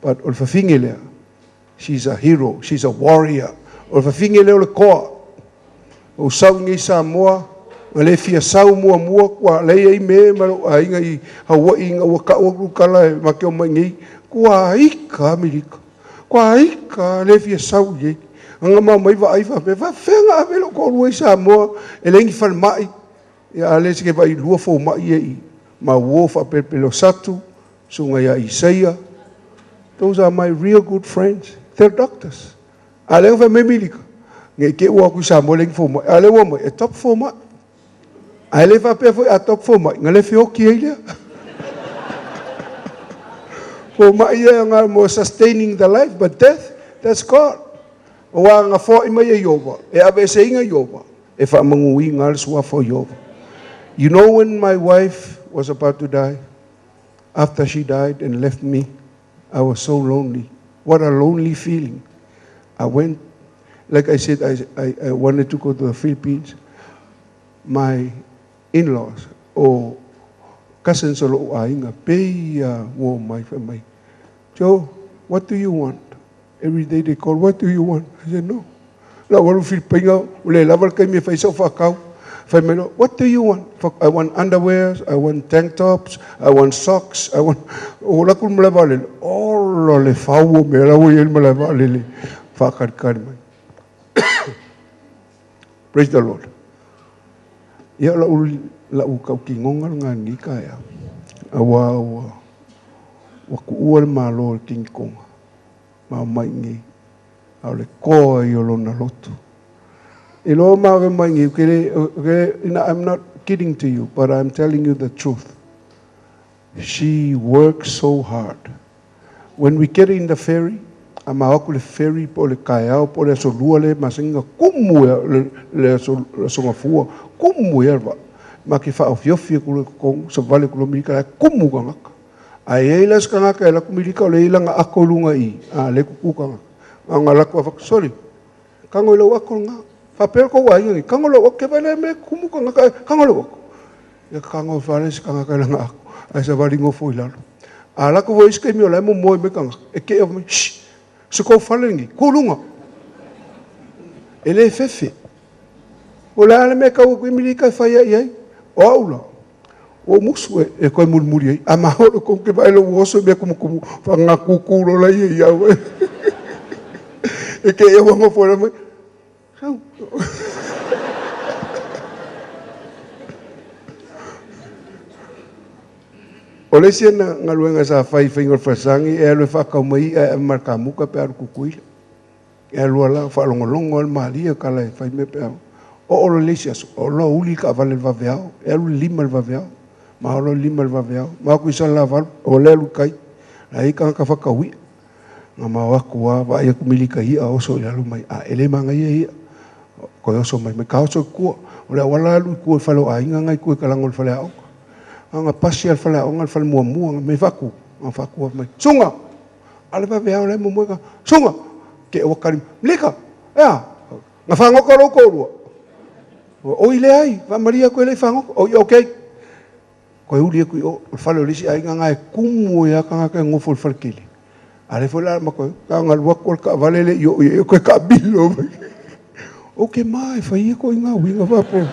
But o le fafine lea, she's a hero, she's a warrior. O le fafine lea o le koa. Ou sau i nei Samoa, na le fia sau muamua, kua lei ai me ma lou aiga i Hawaii ina ua ta'u atu tala e ma te omai nei, kua ika Amerika. Kua ika le fia sau i ei. Anga ma mai vaai faapea, faafefea ave lou toalua i Samoa e leai ni falemai. Ia a le se ke vai lua foma'i e i ma uo faapepelo satu, susuga ia Isaia. Those are my real good friends. They're doctors. A lea fai mai Milika, nge ke ua ku Samoa le foma'i. A le ua mai, e top foma'i. A le faapea foi a top foma'i, nga le feoki ai lea. Foma'i e nga mo sustaining the life, but death, that's God. O wa nga fo'i mai e Iova, e ave se inga Iova, e whamangu inga le suafa o Iova. You know when my wife was about to die, after she died and left me, I was so lonely. What a lonely feeling. I went, like I said, I wanted to go to the Philippines. My in-laws, or cousins o lou aiga, pei ua mai fai mai. "Joe, what do you want?" Every day they call, "What do you want?" I said, "No." La walu Filipaina, o le lava le kaimi e fai sau whakau. Fai mai loa, "What do you want?" "I want underwears, I want tank tops, I want socks, I want." O la ku malae vaalele. Ola le fau o mea la ua i ai le malae vaalele. Whakalikali mai. Praise the Lord. Ia la u la u kau ki ngonga nga ni ka ya. Awa ua ua ku ua le malo le King Konga. Ma mai ngi. A o le koa i o lona lotu. I loa ma ave mai ngi, kele, I'm not kidding to you, but I'm telling you the truth. She works so hard. When we get in the ferry, a ma aku le ferry po le kaeao po le aso lua le masenga kumu ya le aso aso ngafua kumu ya va ma ke fa ofiofi ku le ko sa vale ku lo milika la kumu ka ngaka ai ai la ska ngaka la ku milika le ila nga ako lunga i a le ku ku ka ngaka nga la ku fa sorry kango lo ako nga fa pe ko wa ngi kango lo ke va le me kumu ka ngaka kango lo ako ya kango fa le ska ngaka la nga ako ai sa vali ngofo i lalo a la ku vo iske mi o la mo mo me kanga e ke o me shh se ko fale ngi kulunga e le fefe o le ale me kau ku milika fai ai ai o aula o musu e koe mulimuli ai a maholo ko ke vai lo oso me kumu kumu fa nga kuku lo la ia ia e ke e wanga fo mai sau. O le isi na galuega sa fai faiga o le falesangi e alu e faakau mai i'a e ave ma le kamuka pe alu Kukuila. E alu ala faalogologo ale malia kala e fai mea pe a. O o le isi aso, o loa uli ka vale le vaveao, e alu le 5 le vaveao. Ma o le 5 le vaveao. Ma ku isa la valu, o le alu kai. La i ka ka whakawi. Nga ma aku a va ia ku milika ia oso i alu mai. A ele manga ia ia. Ko oso mai mai ka oso kua. O le awala alu ku e whale o ainga ngai ku e kalango le whale aoga. Nga pasi al whale aoga le whale mua mua nga me whaku. Nga whaku mai. Sunga! Ale vaveao le mo moeka. Sunga! Ke o kari. Mlika! Ea! Nga whangoka lo kōrua. O i le ai, wa Maria koe le whangoka. O i okay. Koe uli e kui o, o whale o lisi ai ngā e kumu e aka ngā kai ngofo le whale kele. A le fo la ma koe, ka ngā lua koe ka vale le i o i e koe ka bilo. O ke mai, whai e koe ngā winga whapo.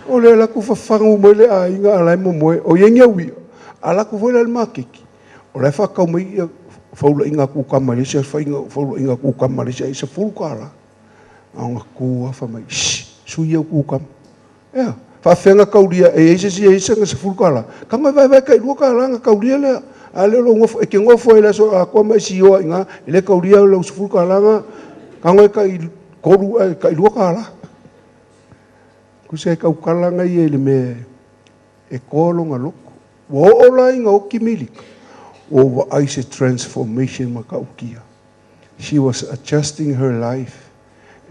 O le la ku whawhangu mai le a inga ala e mo moe, o iengi au ia. A la ku fo le makeki. O le whakau mai ia faula inga ku ka Malaysia, whainga faula inga ku ka Malaysia, i sa fulu ka la. A nga ku a mai, shh, sui au ku ka. Ea, whaawhenga kauria, e eise si eise nga sa fulu ka la. Ka ngai vai vai kai lua ka la nga kauria lea. A le lo ngofo, e ke ngofo e le so a kua mai si oa inga, e le kauria lo sa fulu ka la nga, ka ngai kai koru, kai lua ka la. Ku se kau kala ngai e le me e kolo nga loko. Ua o la inga o kimilika. O wa ai se transformation ma ka ukia. She was adjusting her life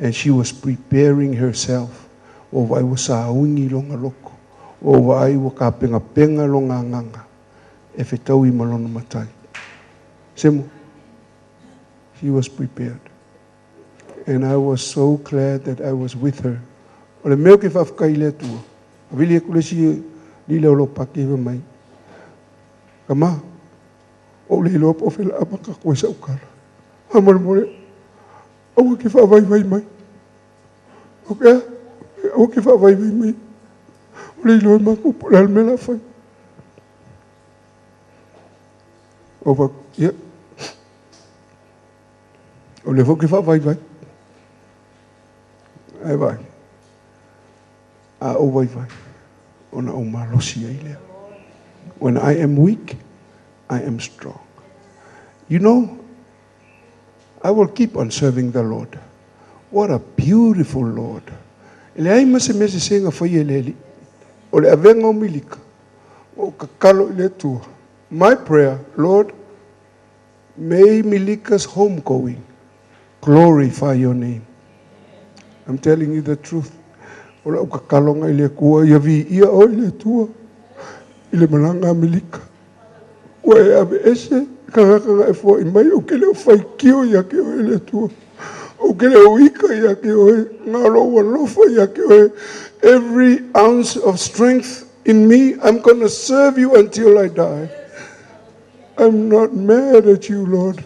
and she was preparing herself. O vai wa sa ungi longa loko. O vai wa ka penga penga longa nganga. E whetau i malona matai. Semo, she was prepared. And I was so glad that I was with her. O le meo ke whawhakai le atua. A vili e kule si li le olo pake mai. Ka ma, Ou le iloa po o fea o le a amata atu ai sau tala. Faamolemole, aua e te faavaivai mai. Okay? Aua e te faavaivai mai. Ua le iloa e matou po o le a le mea o le a fai. Ou fai atu, ia, o lea foi ou te faavaivai. Ae vaai, a ou vaivai, ona ou malosi ai lea. When I am weak, I am strong. I will keep on serving the Lord. What a beautiful Lord. E leai ma se mea sese na faia e le Alii. O le avega o Milika, ua ou tatalo i le Atua. My prayer, Lord, may Milika's homegoing glorify your name. I'm telling you the truth. O lau tataloga i le Atua, ia viia oe le Atua i le malaga a Milika. Ua e aveese tagata na e foai mai, ou te le o faitio ia te oe le Atua. Ou te le o ika ia te oe, na o lou alofa ia te oe. Every ounce of strength in me, I'm going to serve you until I die. I'm not mad at you, Lord,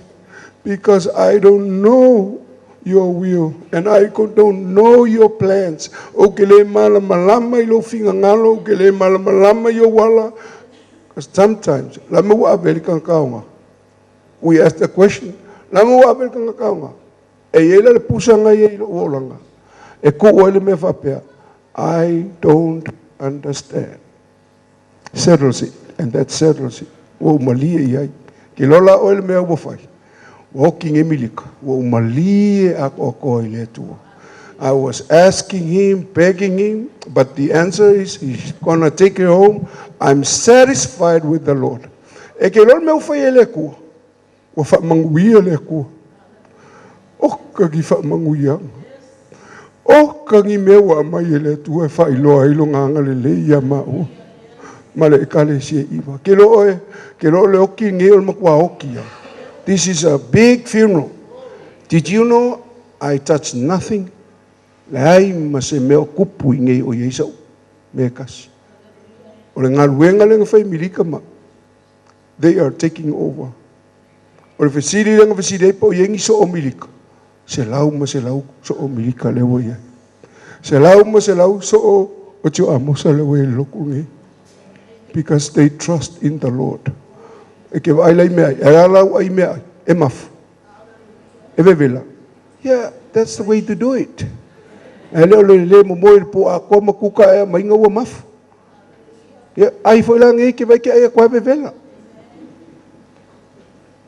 because I don't know your will and I don't know your plans. Ou te le malamalama i lou finagalo, ou te le malamalama i ou ala. Because sometimes, la me ua ave le tagata. We ask the question, la me ua ave le tagata. E i ai la le pusaga ia i lou olaga. E kuu ai le mea faapea, I don't understand. Settles it, and that settles it. Ua ou malie i ai. Ke lola oe le mea ua fai. Ua oki nge Milika. Ua ou malie atoatoa i le Atua. I was asking him, begging him, but the answer is he's gonna take her home. I'm satisfied with the Lord. E ke lola mea ua fai e le Atua. Ua faamanuia le Atua. O ka ki faamanuiaga. O ka ni mea ua aumai e le Atua e faailoa ai lona agalelei ia maua. Ma le ekalesia iwa. Ke lo oe, ke lo le oki nge o le matua oki ia. This is a big funeral. Did you know I touched nothing? Leai ma se mea o kupu i nei o iai sau mea e kasi. O le galuega lea na fai Milika ma they are taking over. O le fesili lea na fesili ai po o iai ni soo Milika. 100% soo Milika lea ua iai. 100% soo o tio Amosa lea ua iai le lotu nei. Because they trust in the Lord. E ke vaai lai mea ai, e ala lau ai mea ai, e mafu. E vevela. Yeah, that's the way to do it. E le o le le mo mo i le po a koa ma kuka e mai ua mafu. Yeah, ai foi la ngei ke vai ke ai a koa vevela.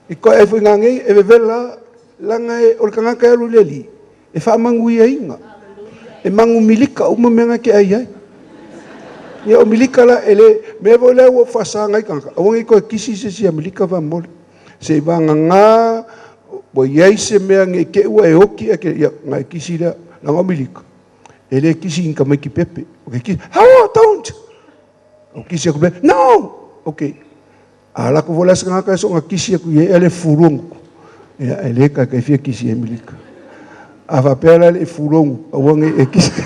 I koe ai foi ngā ngei e vevela langa e o le tagata e alu i le Alii e faamanuiaina. E mangu milika uma mea nga ke ai ai. Ia o milika la e le mea foi lea ua faasaga ai tagata aua nei toe kisi se isi a milika faamolemole. Se i vagana ua i ai se mea nei te i ua e oti ae ke ia na e kisi lea leaga o milika e le kisi ni tamaiti pepe. O ke kisi, oh don't! O kisi aku pea, no! Okay. A lako foi la se tagata e soona kisi atu i ai a le fuluagutu. Ia, e le taitai fia kisi e Milika. A faapea la le i fuluagutu, aua nei e kisi.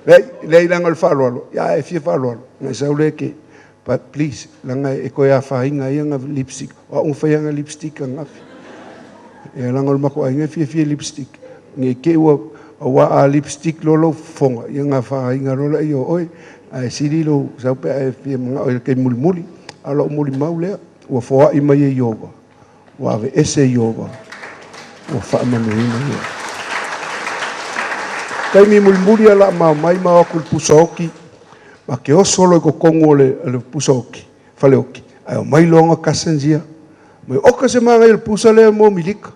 Leai, leai leaga o le faaaloalo. Ia, e fia faaaloalo. Na sau lea ke, but please, leaga e toe afaina ai ana lipstick. O au na fai ana lipstick ananafi. Ia, leaga o le matou aiga e fiafia i lipstick. Nei te i ua, aua a lipstick loa lou fofoga, ia ona afaina loa lea o oe. Ae sili lou sau pe a e fia manao i le taimi mulimuli. A o lau molimau lea, ua foai mai e Ieova, ua aveese e Ieova, ua faamanuina Ieova. Taimi mulimuli a la mao mai ma o atu i le pusa oti, ma ke oso loa i totonu o le pusa oti, fale oti, ae omai loa ona cousins ia. Mai, oka se manaia o le pusa lea mo Milika.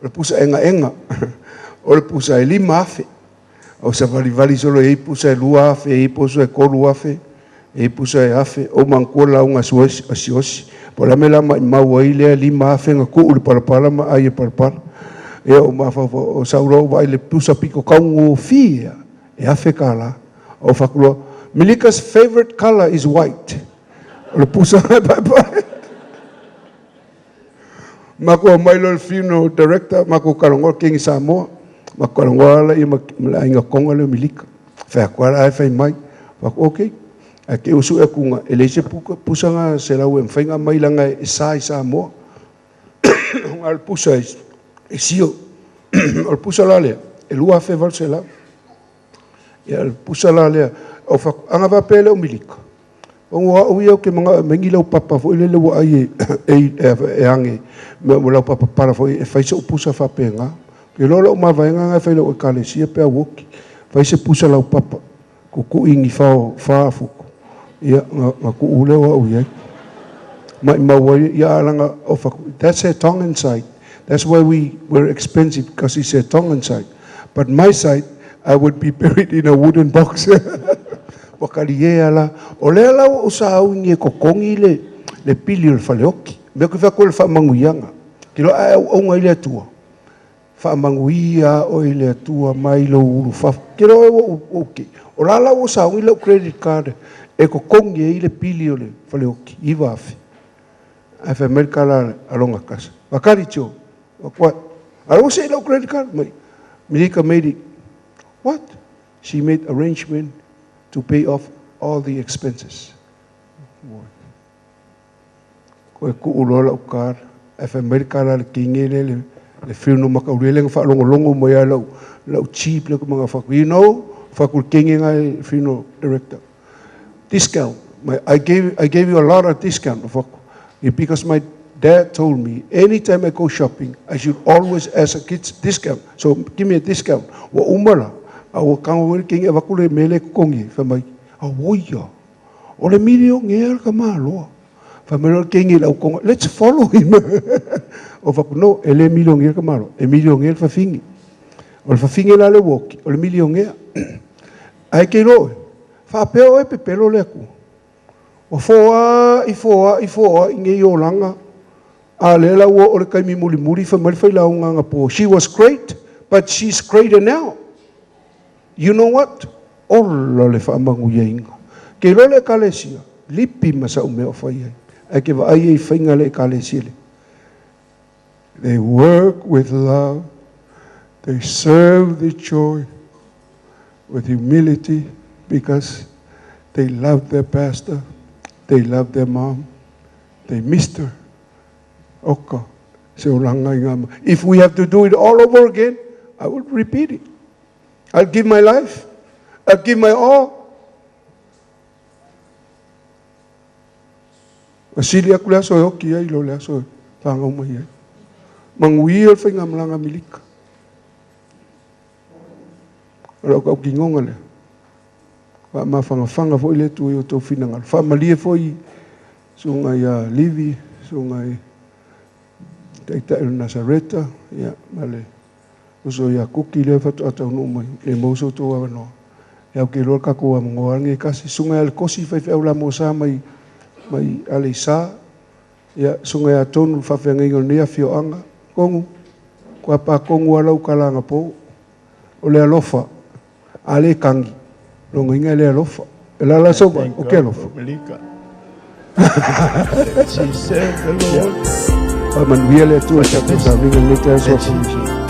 O le pusa egaega, o le pusa e 5,000. O savalivali solo e iai pusa e 2,000, e iai pusa e 3,000, e iai pusa e 1,000. Ou manatua le lauga a Siaosi, po o le a le mea o le a maumau ai lea 5,000 na tuu i le palapala ma ai e palapala. Ia ou mafaufau, o sau loa ou vaai i le pusa pito taugofie lava, e $1,000. Ou fai atu loa, Milika's favourite colour is white. O le pusa e paepae. Matou omai loa i le funeral director, matou talanoa le Kegi Samoa, matou talanoa la ia ma le aiga Tonga lea o Milika. Fai atu lava la e fai mai. Fai atu, okay. Ae te i ua sue atu e leai se pusa na 100 e mafai ona aumai leaga e sa i Samoa. A o le pusa e seal. O le pusa la lea, e $2,800. Ia o le pusa la lea, ana faapea e le o Milika, o au ia ou te manao e aumai ni laupapa foi lele ua ai e age, ma laupapa papala foi e fai so'u pusa faapena. Ou te iloa o lau mavaega lena e fai i lau Ekalesia pe a ou oti. Fai se pusa laupapa, tutui ni fao 4 futu, ia, na tuu lea o au i ai. Maumau ai, ia leaga o that's a Tongan side. That's why we were expensive, because it's a Tongan side. But my side, I would be buried in a wooden box. Ua kali e ala. O lea la ua ou sauni e totogi le pili o le faleoki. Mea ku fai le faamanuiaga. Ke loa ai au i le Atua. Faamanuia o i le Atua mai lo ulu fafo. Ke loa ua okay. O la la ua sauni lau credit card e totogi ai le pili o le faleoki, 9,000. Ae fai mai le kala a longa kasa. Vakari tio. What? I don't say no credit card. Mai. Milika made it. What? She made arrangement to pay off all the expenses. Koe kuu loa lau card. Ae fai mai le kala le kingi le funeral makauli le whaalongolongo mai a lau chief le kumanga whaku. You know, whaku le kingi ngai funeral director. Discount. I gave you a lot of discount. Whaku. Because my dad told me anytime I go shopping, I should always ask a kids discount. So give me a discount. Wa umala. A ua kanga wele kingi a waku le mele kongi. Fai mai, a woia. O le milione ea ka maloa. Fai mai le kingi lau konga. Let's follow him. O whaku, no, e le milione ea ka maloa. E milione ea le whawhingi. O le whawhingi la le woki. O le milione ea. Ai ke loe. Whaapea o e pepelo le aku. O foa i foa i foa i ngei olanga. A le la ua o le kaimi muli muli fa mai fai launga nga po. She was great, but she's greater now. You know what? Ola le whaamangu ia inga. Ke lo le ekalesia, lipi ma sa umea o fai ai. Ai ke wa ai e whainga le ekalesia le. They work with love. They serve the joy with humility because they love their pastor. They love their mom. They missed her. Oka. Se olanga i ngā ma. If we have to do it all over again, I would repeat it. I'll give my life. I'll give my all. Wasili aku le aso e oki ai lo le aso e whangau mai ai. Mangui o le whainga malanga milika. O lau kau kingonga lea. Wha mawhanga foi le tu i o tau whinangalo. Wha malie foi sunga ia Livi, sunga i taitai o Nazareta, ia, ma le uso ia kuki le whatu atau no mai, le mauso tō awanoa. Ia au ke loa kako a mongoa nge kasi, sunga ia le kosi whai whai la mo sa mai, mai ale i sa, ia sunga ia tonu whawhenga ingo nia fio anga, kongu, kua pa kongu alau kalanga po, o le alofa, ale kangi, longa inga le alofa. E la la soba, Thank o ke God alofa. for Melika. She served the Lord. Pa manuia le Atua sa tau sauniga le te aso. That she